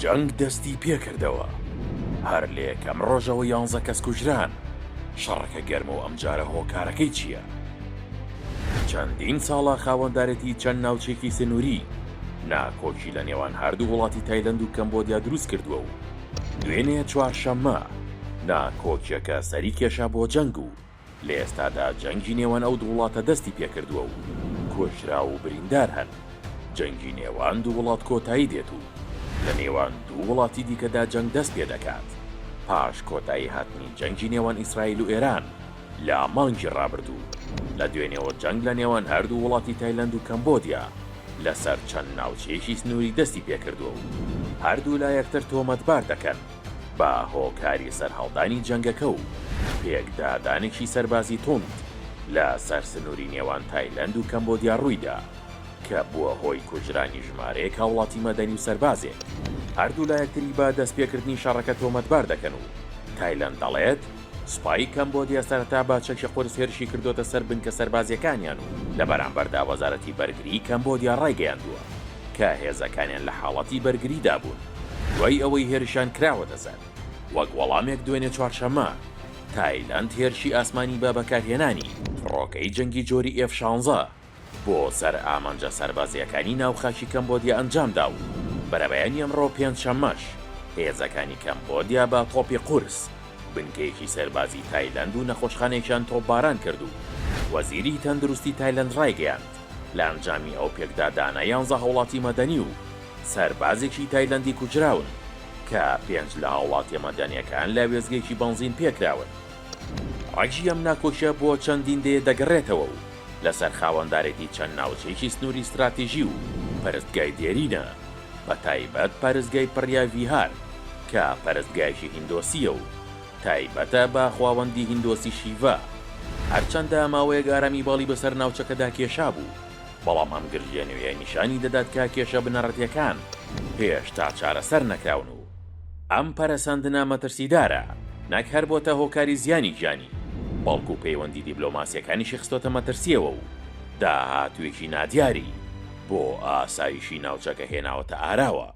جەنگ دەستی پێکردەوە، هەر لە یەکەم ڕۆژەوە یانزە کەس کوژران، شەڕەکە گەرمە و ئەمجارە هۆکارەکەی چییە؟ چەندین ساڵە خاوەندارێتی چەند ناوچەیەکی سنووری ناکۆکی لە نێوان هەردوو وڵاتی تایلەند و کەمبۆدیا دروست کردووە و دوێنێ چوارشەممە ناکۆکیەکە سەری کێشا بۆ جەنگ و لە ئێستادا جەنگی نێوان ئەو دوو وڵاتە دەستی پێکردووە و کوژراو و بریندار هەن، جەنگی نێوان دوو وڵات کۆتایی دێت و لە نێوان دوو وڵاتی دیکەدا جەنگ دەست پێدەکات پاش کۆتایی هاتنی جەنگی نێوان ئیسرائیل و ئێران لە مانگی ڕابردوو. لە دوێنێوە جەنگ لە نێوان هەردوو وڵاتی تایلەند و کەمبۆدیا لەسەر چەند ناوچەیەکی سنووری دەستی پێکردووە و هەردوولا یەکتر تۆمەتبار دەکەن بە هۆکاری سەرهەڵدانی جەنگەکە و پێکدادانێکی سەربازی توند لە سەر سنووری نێوان تایلەند و کەمبۆدیا ڕوویدا کە بووە هۆی کوژرانی ژمارەیەک هاوڵاتی مەدەنی و سەربازێک. هەردوولا یەکتری بە دەستپێکردنی شەڕەکە تۆمەتبار دەکەن و تایلەند دەڵێت، سوپای کەمبۆدیا سەرەتا بە چەکی قورس هێرشی کردۆتە سەر بنکە سەربازییەکانیان و لە بەرامبەردا وەزارەتی بەرگریی کەمبۆدیا ڕایگەیاندووە کە هێزەکانیان لە حاڵەتی بەرگریدا بوون دوای ئەوەی هێرشیان کراوەتە سەر. وەک وەڵامێک دوێنێ چوارشەممە، تایلەند هێرشی ئاسمانی بە بەکارهێنانی فڕۆکەی جەنگی جۆری ئێف 16 بۆ سەر ئامانجە سەربازییەکانی ناو خاکی کەمبۆدیا ئەنجامدا و بەرەبەیانی ئەمڕۆ پێنجشەممەش هێزەکانی کەمبۆدیا بە تۆپی قورس بنکەیەکی سەربازی تایلەند و نەخۆشخانەیەکیان تۆپباران کرد و وەزیری تەندروستی تایلەند ڕایگەیاند لە ئەنجامی ئەو پێکدادانە یانزە هاوڵاتی مەدەنی و سەربازێکی تایلەندی کوژراون کە پێنج لە هاوڵاتیە مەدەنیەکان لە وێستگەیەکی بەنزین پێکراون. ڕەگی ئەم ناکۆکیە بۆ چەندین دەیە دەگەڕێتەوە و لەسەر خاوەندارێتی چەند ناوچەیەکی سنووری ستراتیژی و پەرستگای دێرینە، بەتایبەت پەرستگای پریا ڤیهار کە پەرستگایەکی هیندۆسییە و تایبەتە بە خواوەندی هیندۆسی شیڤا. هەرچەندە ماوەیەک ئارامی باڵی بەسەر ناوچەکەدا کێشابوو، بەڵام ئەم گرژییە نوێیە نیشانی دەدات کە کێشە بنەڕەتییەکان هێشتا چارەسەر نەکراون و ئەم پەرەسەندنە مەترسیدارە نەک هەر بۆتە هۆکاری زیانی گیانی، بەڵکو پەیوەندی دیبلۆماسییەکانیشی خستۆتە مەترسییەوە و داهاتوویەکی نادیاری بۆ ئاسایشی ناوچەکە هێناوەتە ئاراوە.